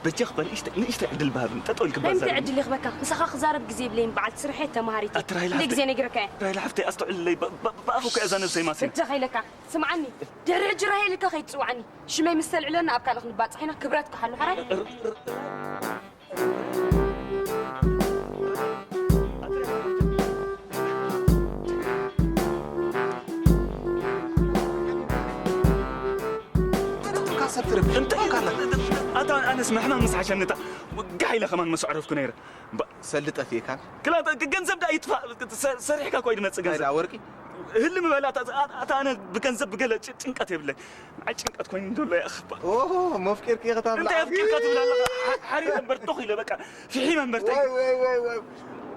በጃኽ እባ ንእሽተይ፣ ንእሽተይ ዕድል ባሃብኒ። ጠጠው ኢልክባ ናይ ምንታይ ዛረብኒ። ዕድል ይኽበካ? ምሳኻ ክዛረብ ግዜ የብለይን፣ በዓል ስርሐይ ተማሃሪት እየ። ኣትራይላ ክለ ግዜ ነጊረካ እየ። ኣትራይላ ሓፍተይ፣ ኣስተውዕልለይ። ብ-፣ ብ-፣ ብኣፉ እኮ እያ እዛ ነብሰይ ማሲና። በጃኻ ኢለካ። ስምዓኒ፣ ድሕሪ ሕጂ ራሄል ኢልካ ከይትጽውዓኒ። ሽመይ ምስ ተልዕለና ኣብ ካልእ ክንባጻሕ ኢና፣ ክብረት ክሓሉ ሓራይ። ኣታ ኣነስ ምሕማም ምስ ሓሸኒ እታ ጋሕ ኢለ ከማን ምስ ኣዕረፍኩ ነይረ። እምባ-፣ ሰልዲ ጠፊእካን? ክላ-፣ ገንዘብ ደኣ ይጥፋእ፣ ሰ-፣ ሰሪሕካ እኮ እዩ ዝመጽእ ገንዘብ። ወርቂ? ህልም በል ኣታ፣ ኣታ ኣነ ብገንዘብ ብገለ ጭ-፣ ጭንቀት የብለይ። ንዓይ ጭንቀት ኮይኑ ዘሎ እያ እኽባ። ኦሆ፣ መፍቂርኪ እየ ክታብላ እንታይ ዓብዲ። ኣፍቂርካ ትብል ኣለኻ? ሓ-፣ ሓሪር እምበር ዶኽ ኢለ በቃ ፍሒመ እምበር ተይ። ዋይ፣ ዋይ፣ ዋይ፣ ዋይ።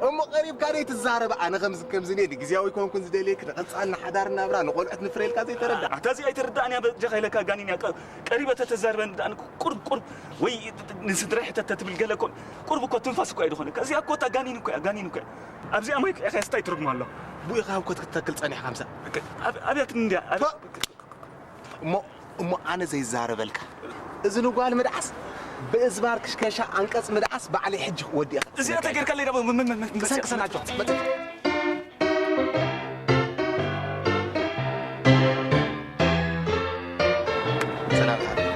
እሞ ቀሪብካ ደይ ትዛረብ? ኣነ ከምዚ፣ ከምዚ እየ፣ ንግዝያዊ ኮንኩን ዝደልየኪ፣ ንቐጻሊ ንሓዳር ናብራ፣ ንቖልዑት ንፍረ ኢልካ ዘይተረዳእ። ኣታ እዚኣ ኣይተረዳእን እያ፣ በጃኻ ኢለካ ጋኒን እያ። ቀ-፣ ቀሪበ ተተዛርበኒ ደኣ ንቁ-፣ ቁርብ፣ ቁርብ፣ ወይ ንስድራይ ሕተት ተትብል ገለ እኮ፣ ቁርብ እኮ ትንፋስ እኮ እያ ዝኾነ። እዚኣ እኮ እታ ጋኒን እኮ እያ፣ ጋኒን እኮ እያ። ኣብዚኣ ማይ ክዕኸያስ እንታይ ትርጉም ኣሎ? ብኡ ኢኻ እኮ ክትተክል ጸኒሕካ ምሳ። እከ-፣ ኣብ-፣ ኣብያትኒ እንድያ፣ ኣብ-፣ ዋ-፣ እሞ፣ እሞ ኣነ ዘይዛረበልካ። እዚ ንጓል ምድዓስ፣ ብእዝባር ክሽከሻ ኣንቀጽ ምድዓስ ባዕለይ ሕጂ ወዲእኻ። እዚኣ ተገይርካለይ ደሞ ምን፣ ምን፣ ምን፣ ምን፣ ቅሰን፣ ቅሰን፣ ኣጆ፣ መጽእ። ሰላም፣ ሰላም።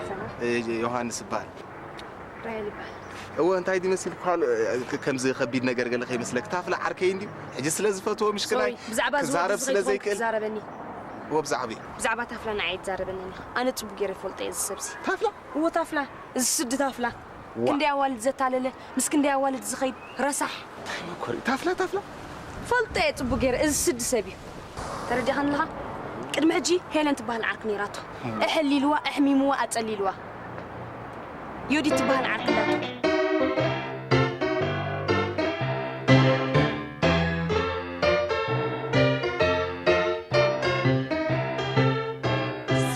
ሰላም። እ፣ ዮሃንስ እበሃል። ራሄል ይበሃል። እወ፣ እንታይ ድዩ መሲልኩ፣ ካል-፣ እ፣ ክ-፣ ከምዚ ከቢድ ነገር ገለ ከይመስለክ። ታፍላ ዓርከይ እንድዩ። ሕጂ ስለ ዝፈትዎ፣ ምሽክናይ ሶሪ፣ ብዛዕባ እዚ ክዛረብ ወዲ ስለ ዝኸይድ ዘይክእል። ትዛረበኒ። እወ፣ ብዛዕባ እዩ። ብዛዕባ ታፍላ ንዓይ ትዛረበኒ ኢኻ። ኣነ ጽቡቅ ገይረ ይፈልጦ እየ እዚ ሰብዚ። ታፍላ? እወ፣ ታፍላ። እዚ ስዲ ታፍላ። ዋ። ክንደይ ኣዋልድ ዘታለለ፣ ምስ ክንደይ ኣዋልድ ዝኸይድ ረሳሕ። እንታይ መኮሪ? ታፍላ፣ ታፍላ? ፈልጦ እየ ጽቡቅ ገይረ፣ እዚ ስዲ ሰብ እዩ። ተረዲእኻኒ ኣለኻ? ቅድሚ ሕጂ ሄለን ትበሃል ዓርኪ ነይራቶ። እም። ኣሕሊልዋ፣ ኣሕሚምዋ፣ ኣጸሊልዋ። ዮዲት ትበሃል ዓርኪ ኣላቶ።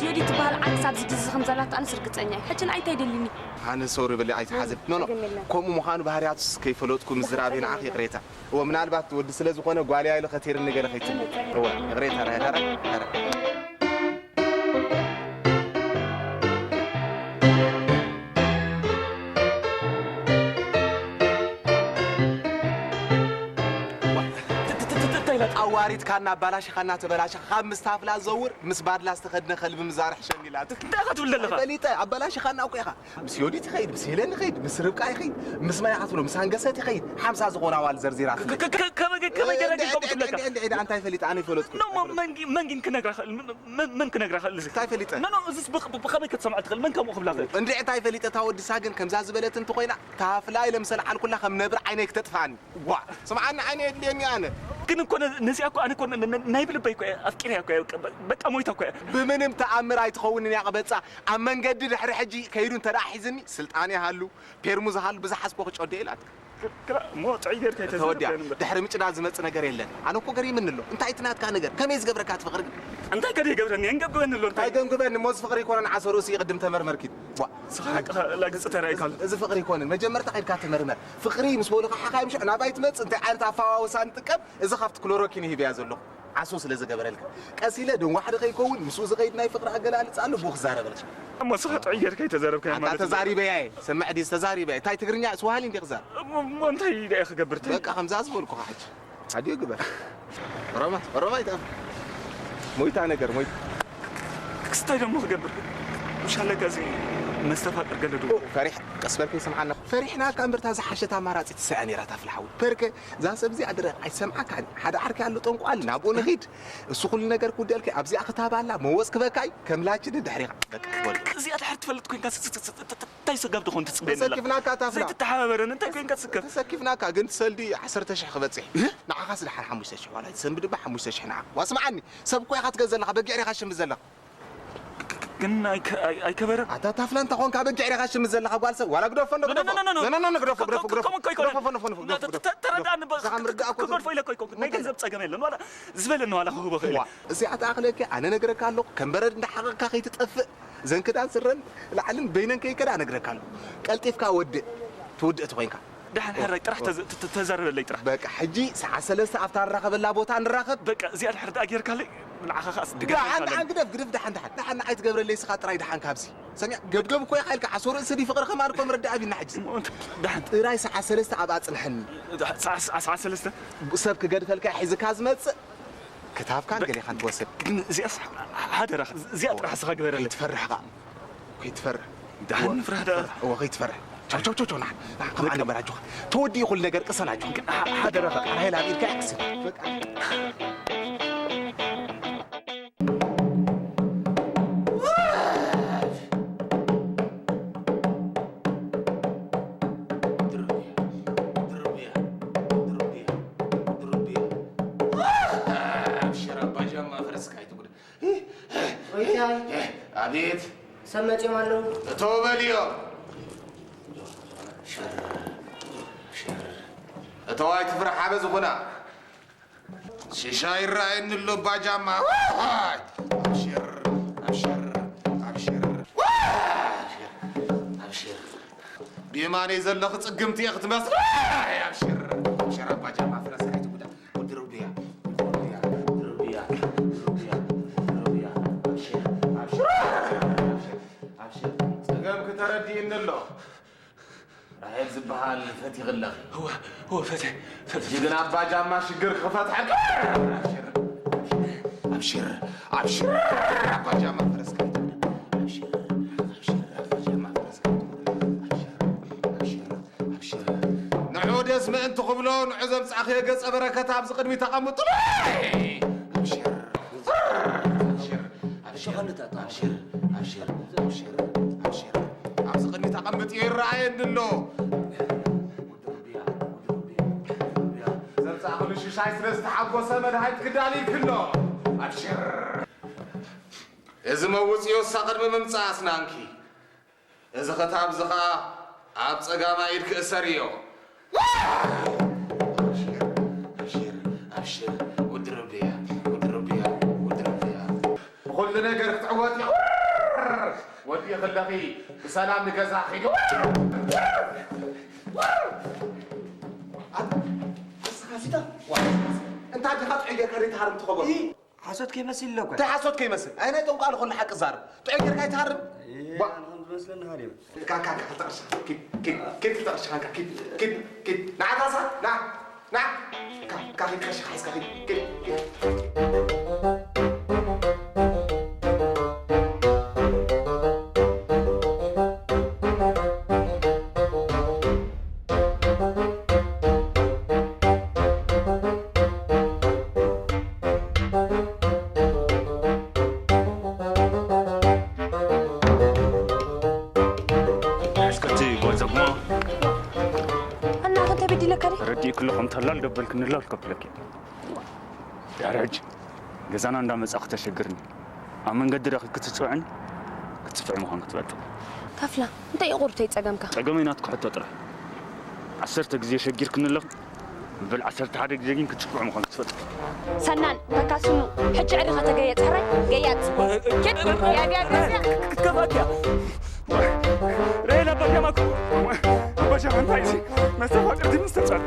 ዮዲት ትበሃል ዓርኪ ኣብዚ ግዜ ከም ዘላቶ ኣነስ ርግጸኛ እየ። ሕጂ ንዓይ እንታይ ደልዩኒ? ኣነ ሶሪ በሊ ኣይትሓዘብ። ኖ፣ ኖ። ጸገም የለን። ከምኡ ምዃኑ ባህርያቱስ ከይፈለጥኩ ምዝራብ ንዓኺ ይቕሬታ። እወ፣ ምናልባት ወዲ ስለ ዝኾነ ጓል እያ ኢሉ ከቲርኒ ገለ ከይትብል። እወ፣ ይቕሬታ፣ ራሄል፣ ራሄል፣ ራሄል። ዋ፣ ት-፣ ት-፣ ት-፣ ት-፣ እንታይ ኢላ ኣዋሪድካና፣ ኣባላሽኻና፣ ተበላሽኻ፣ ካብ ምስ ታፍላ ዘውር፣ ምስ ባድላ ዝተኸድነ ከልቢ ምዛርሕ ሸሚላት። እንታይ ኢኻ ትብል ዘለኻ? ፈሊጠ፣ ኣባላሽኻና እኮ ኢኻ። ምስ ዮዲት ይኸይድ፣ ምስ ሄለን ይኸይድ፣ ምስ ርብቃ ይኸይድ፣ ምስ ማይ ኣትብሎ፣ ምስ ኣንገሰት ይኸይድ፣ ሓምሳ ዝኾና ኣዋል ዘርዚራ። ከ-፣ ከ-፣ ከ-፣ ከመይ ገ-፣ ከመይ ገ-፣ ገይራ እንድዒ፣ ግን ከምኡ እንድዒ፣ ትብለካ? እንድዒ፣ እንድዒ፣ እንድዒ፣ እንታይ ፈሊጣ ኣነ ይፈለጥኩ? ኖ፣ ኖ፣ መን ጊ-፣ መን ግን ክነግራ ክእል? መን፣ መን፣ መን ክነግራ ክእል? እዚ? እንታይ ፈሊጠ? ኖ፣ ኖ፣ እዚስ ብኸ-፣ ብ-፣ ብኸመይ ክትሰምዖ ትኽእል? መን ከምኡ ክብላ ትኽእል? እንድዒ፣ እንታይ ፈሊጠ? እታ ወዲ ሳግን ከምዛ ዝበለት እንተኾይና፣ ታፍላ ኢለ ምስ ኣልዓልኩላ ከም ነብሪ ዓይነይ ክተጥፍኣኒ። ዋ፣ ስምዓኒ፣ ዓይነ የድልየኒ ኣነ። ግን እኮ ነ-፣ ነዚኣ እኮ ኣነ እኮ ነ-፣ ነ-፣ ናይ ብልበይ እኮ እየ ኣፍቂረያ እኮ እየ፣ በ-፣ በቃ ሞይታ እኮ እያ። ብምንም ተኣምር ኣይትኸውንን እያ ቅበጻ። ኣብ መንገዲ ድሕሪ ሕጂ ከይዱ እንተ ደኣ ሒዝኒ፣ ስልጣን ይሃሉ፣ ፔርሙዝ ሃሉ፣ ብዝሓዝኮ ክጨዶ ኢላት። ክላ-፣ እሞ ጥዑይ ጌርካ ተወዲኣ። ኣይተዘርግሕን እምበር። ድሕሪ ምጭዳ ዝመጽእ ነገር የለን። ኣነ እኮ ገሪምኒ ኣሎ። እንታይ እቲ ናትካ ነገር? ከመይ ዝገብረካ እቲ ፍቕሪ ግን? እንታይ ከ ይገብረኒ? የንገብግበኒ ኣሎ፣ እንታይ? እንታይ ገምግበኒ? እሞ እዚ ፍቕሪ ይኮነን ዓሶ ርእሱ ይቕድም ተመርመርኪ። ዋ። ስኻ ሓቅኻ ላግጺ ተራእይካ ኣሎ። እዚ ፍቕሪ ይኮነን። መጀመርታ ከይድካ ተመርመር። ፍቕሪ ምስ በሉኻ ሓኻይም ሽዑ ናባይ ትመጽእ እንታይ ዓይነት ኣፈዋውሳ ንጥቀም? እዚ ካብቲ ክሎሮኪን ሂበያ ዘለኹ። ዓሶ ስለ ዝገበረልካ። ቀስ ኢለ ደንጓሕዲ ከይከውን ምስኡ ዝኸይድ ናይ ፍቕሪ ኣገላልጻ ኣሎ፣ ብኡ ክዛረበልካ። እሞ ስኻ ጥዑይ ጌርካ ኣይተዛረብካዮ ኣታ ማለት እዩ። ተዛሪበያ እየ። ስምዕ ድዩ? ተዛሪበያ። እንታይ ትግርኛ ስዋሂሊ እንዲ ክዛረብ? እሞ፣ እሞ እንታይ ደኣ ክገብር? እንታይ? በቃ ከምዛ ዝበልኩኻ ሕጂ። ሓዲኡ ግበር። ኦሮማይ፣ ኦሮማይ ታፍ። ሞይታ ነገር፣ ሞይታ። ክስታይ ደሞ ክገብር። ምሻለካ እዚ መስተፋቅር ገለ ዶ? ፈሪሕ፣ ቀስ በልካ ይሰምዓና። ፈሪሕናካ እምበር እታ ዝሓሸት ኣማራጺ ትስዕር ነይራ ታፍላ ሓዊ። ፐርከ፣ እዛ ሰብ እዚኣ ድረቕ ኣይትሰምዓካን። ሓደ ዓርኪ ኣሎ ጠንቋል፣ ናብኡ ንኺድ። እሱ ኩሉ ነገር ክውደልኪ ኣብዚኣ ክታብ ኣላ፣ መወጽ ክበካይ፣ ከም ላቺ ንድሕሪኻ። በቃ፣ በል። እዚኣ ድሕር ትፈልጥ ኮንካ ስ-፣ ስ-፣ ስ-፣ ስ-፣ እንታይ ሰጋብ ትኾን ትጽበየኒ ኣላ? ተሰኪፍናካ ታፍላ። ዘይትተሓባበረን እንታይ ኮንካ ትስከፍ? ተሰኪፍናካ፣ ግን ሰልዲ ዓሰርተ ሽሕ ክበጽሕ። እ? ንዓኻስ ደሓር ሓሙሽተ ሽሕ ዋላ፣ ሰንብድ እባ ሓሙሽተ ሽሕ ንዓኻ። ዋ፣ ስምዓኒ፣ ሰብ እኮ ኢኻ ትገዝእ ዘለኻ፣ በጊዕ ዲኻ ሽምት ዘለኻ? ግን ኣይከ-፣ ኣይ-፣ ኣይከበረን። ኣታ ታፍላ እንተ ኾንካ በጊዕ ዲኻ ሽምት ዘለኻ ጓል ሰብ? ዋላ ግደፎ፣ እንዶ ኖ፣ ኖ፣ ግደፎ። ኖ፣ ኖ፣ ኖ፣ ኖ፣ ግደፎ፣ ግደፎ፣ ግደፎ፣ ግደፎ፣ ግደፎ፣ ግደፎ። ተ-፣ ተ-፣ ተረዳእኒ፣ በ-፣ እዛ ምርዳእ እኮ ክገድፎ ኢለ እኮ ኣይኮንኩን። ናይ ገንዘብ ጸገም የለን። ዋላ ዝበለኒ ዋላ ክህቦ ክእል እየ። እዚኣ ትኣኽለኪ፣ ኣነ ነግረካ ኣለኹ፣ ከም በረድ እንዳሓቐቕካ ከይትጠፍእ። እዘን ክዳን ስረን ላዕልን በይነን ከይከዳ ነግረካ ኣለኹ። ቀልጢፍካ ወድእ፣ ትውድእ ተኾይንካ። ደሓን ሕራይ ጥራሕ ተዘ-፣ ተ-፣ ተ-፣ ተዛረበለይ ጥራሕ። በቃ፣ ሕጂ ሰዓት ሰለስተ ኣብታ ንራኸበላ ቦታ ንራኸብ። በቃ፣ እዚኣ ድሕር ደኣ ጌርካለይ፣ ንዓኻ ኸኣስ ድገፍ ደሓን፣ ኣለኒ። ደሓን፣ ግደፍ፣ ግደፍ፣ ደሓን፣ ደሓን። ደሓን፣ ንዓይ ትገብረለይ ስኻ ጥራይ ደሓን ካብዚ። ሰሚዕ፣ ገብገብ እኮ ኢኻ ኢልካ፣ ዓሶ ርእሲ ድዩ ፍቕሪ ከማን እኮ ምርዳእ ኣቢልና ሕጂ። እሞ፣ ደሓን። ጥራይ ሰዓት ሰለስተ ኣብኣ ጽንሐኒ። ደሓን፣ ሰዓ-፣ ሰዓ-፣ ሰዓት ሰለስተ? ሰብ ክገድፈልካ ሒዝካ ዝመጽእ፣ ክታብካን በ-፣ ገሌኻን ትወስድ። ግን እዚኣስ ሓደራኻ፣ እዚኣ ጥራሕ ስኻ ግበረለይ። ከይትፈርሕ ኸኣ። ከይትፈርሕ። ደሓን እወ፣ ንፍራሕ ደኣ። እወ፣ ከይትፈርሕ። ቻው፣ ቻው፣ ቻው፣ ቻው፣ ንዓ፣ ንዓ፣ ከማን በል ኣጆኻ። ተወዲኡ ኩሉ ነገር ቅሰን ኣጆኻ። ግን ሓ-፣ ሓደራኻ። ጥራሕ ኢላ ኣቢልካ እያ ቅሰን። በቃ። ኣቤት። ሰብ መጺኦም ኣለዉ። እተው በልዮ። ሽር፣ ሽር። እተው ኣይትፍራሕ፣ ሓበ ዝኾና። ሽሻ ይረኣየኒ ኣሎ ባጃማ። ዋይ! ኣብሽር፣ ኣብሽር፣ ኣብሽር። ዋይ! ኣብሽር፣ ኣብሽር። ብየማነይ ዘለኺ ጽግምቲ እየ ክትመስሊ። ዋይ! ኣብሽር፣ ኣብሽር፣ ኣባጃማ ፍረስ ኣይትጉዳ። ወዲ ርብያ፣ ወዲ ርብያ፣ ርብያ፣ ርብያ፣ ርብያ። ኣብሽር፣ ኣብሽር፣ ኣብሽር፣ ኣብሽር። ጸገምኪ ተረዲእኒ ኣሎ። ራሄል ዝበሃል ፈቲኺ ኣለኺ። እወ፣ እወ፣ ፈትየ፣ ፈትየ። ሕጂ ግን ኣባ ጃማ ሽግር ክፈትሐልካ። ኣብሽር፣ ኣብሽር፣ ኣብሽር፣ ኣባ ጃማ ፈረስካ ይትብዳ። ኣብሽር፣ ኣብሽር፣ ኣባ ጃማ ፈረስካ ይትብዳ። ኣብሽር፣ ኣብሽር፣ ኣብሽር። ንዑ ደስ ምእንቲ ክብሎ፣ ንዑ ዘምጻእኽዮ ገጸ በረከት ኣብዚ ቅድሚት ኣቐምጥሉ። ኣብሽር፣ ኣብሽር፣ ኣብሽር፣ ኣብሽር፣ ኣብሽር፣ ኣብሽር። ኣብዚ ቅድሚት ኣቐምጥዮ ይረኣየኒ ኣሎ። ዘምጻእኽሉ ሽሻይ ስለ ዝተሓጎሰ መድሃኒት ክዳልይልኪ ኣሎ። ኣብሽር። እዚ መውጽዮ እሳ ቅድሚ ምምጻእ ኣስናንኪ። እዚ ክታብ እዚ ኸኣ ኣብ ጸጋማይ ኢድኪ እሰርዮ። ኣብሽር፣ ኣብሽር፣ ኣብሽር፣ ወዲ ረቢያ፣ ወዲ ረቢያ፣ ወዲ ረቢያ። ብኹሉ ነገር ክትዕወት ኢኺ። ወዲ ከለኺ ብሰላም ንገዛ ኺዲ። ኣታ፣ ንስኻ ሲታ? እንታይ ዲኻ ጥዑይ ጌርካ ዘይትሃርም ትኸውን? ሓሶት ከይመስል ኢለ እኮ። እንታይ ሓሶት ከይመስል? ኣይ፣ ናይ ጠንቋል ኩሉ ሓቂ ዛረብ። ጥዑይ ጌርካ ኣይትሃርም? እ፣ ቧ። ኣነ ከም ዝመስለኒ ሃሪም። ካ-፣ ካ-፣ ካ-፣ ክልተ ቅርሺ። ኪድ፣ ኪድ፣ ኪድ፣ ክልተ ቅርሺ፣ ካ-፣ ኪድ፣ ኪድ፣ ኪድ። ንዓ ታሳ፣ ና፣ ና። ካ-፣ ካ-፣ ኪድ ቅርሺ፣ ካ-፣ ኪድ፣ ኪድ፣ ኪድ። እስከቲ ጓል ዘጉማ። እና፣ ክንተ በዲለካ ድየ? ረዲእኪ ኣለኹ፣ እንተላ ልደበልክኒ ኣሎ፣ ልከፍለኪ። ድሕሪ ሕጂ ገዛና እንዳመጻ ክተሸግርኒ፣ ኣብ መንገዲ ረኺብ ክትጽውዕን ክትጽፍዕ ምዃን ክትፈልጥ። ካፍላ፣ እንታይ እዩ ቁርተይ ጸገምካ? ጸገመይ ናትኪ ሕቶ ጥራሕ። ዓሰርተ ግዜ ሸጊርክኒ ኣለኺ፣ በል ዓሰርተ ሓደ ግዜ ግን ክትጽፍዕ ምዃን ክትፈልጥ። ሰናን፣ በቃ ስሙ፣ ሕጂ ዕሪ ከተገየጽ፣ ሕራይ፣ ገያጽ። ኪድ፣ ያ፣ ያ፣ ያ፣ ያ። ክትከፋእኪ እያ። ሬላ በጃማ እኮ፣ በጃማ እንታይ እዚ? መስተፋቅርቲ ምስ ተጻለ።